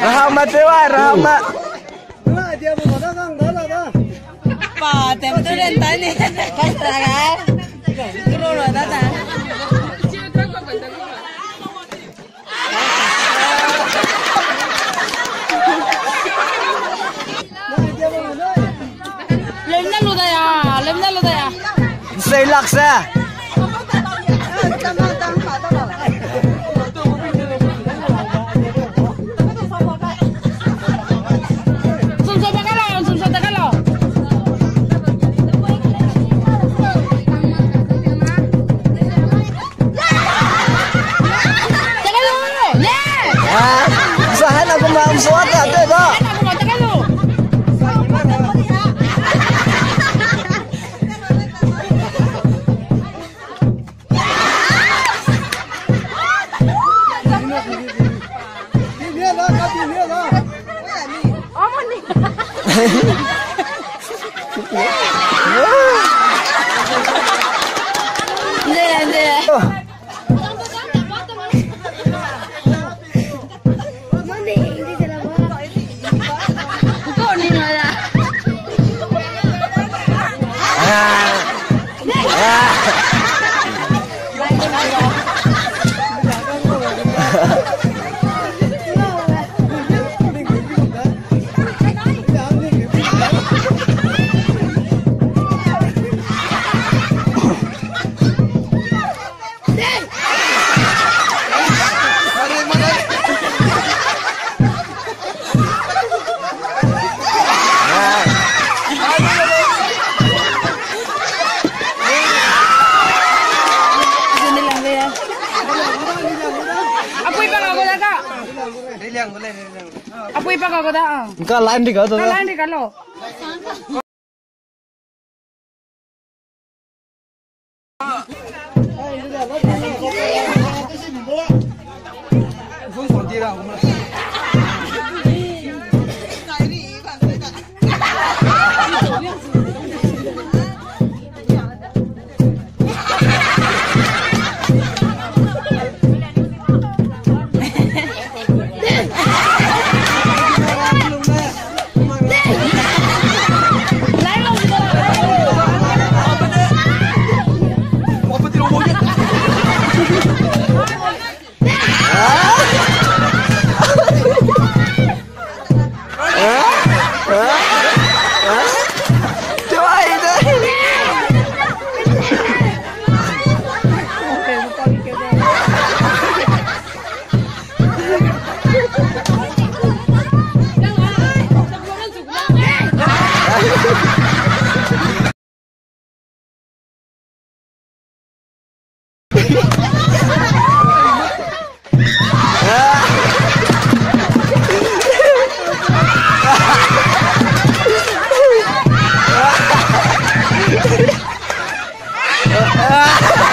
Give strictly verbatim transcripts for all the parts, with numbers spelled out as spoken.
Rahama tewa, Rahama. Pa, tem tu ren tane. Kasa ga. Kuro ro da da. Lemna lu da ya, lemna lu da ya. Sei lak se. Sumsa ta ka lau, sumsa ta ka lau. Ta ka lau, ne. Ah, sa hai na kuma am so ta te ba. Hai na kuma ta ka lau. Apui pa ka go da ka. Apui pa ka go da, ah. Ka line di ka to. Ka line di ka lo.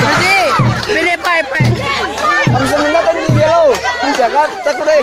Ready? Pele pai pai. Ang sa mina kan ni lo. Ang sa ka tak dai.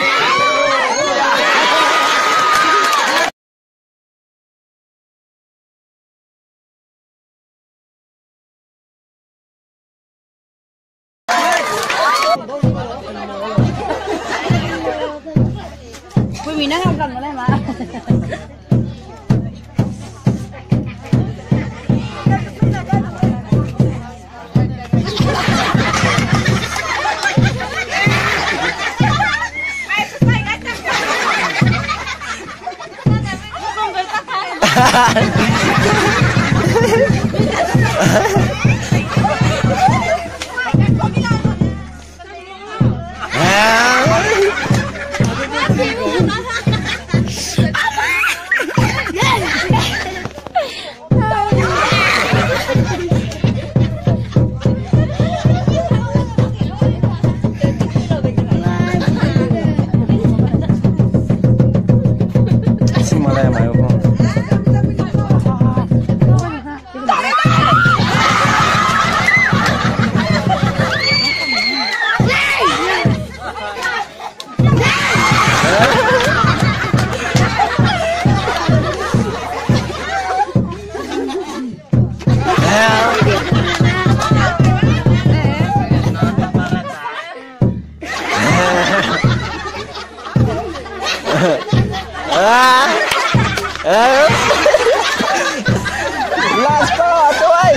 Ah. Ah. Last call, atu ai.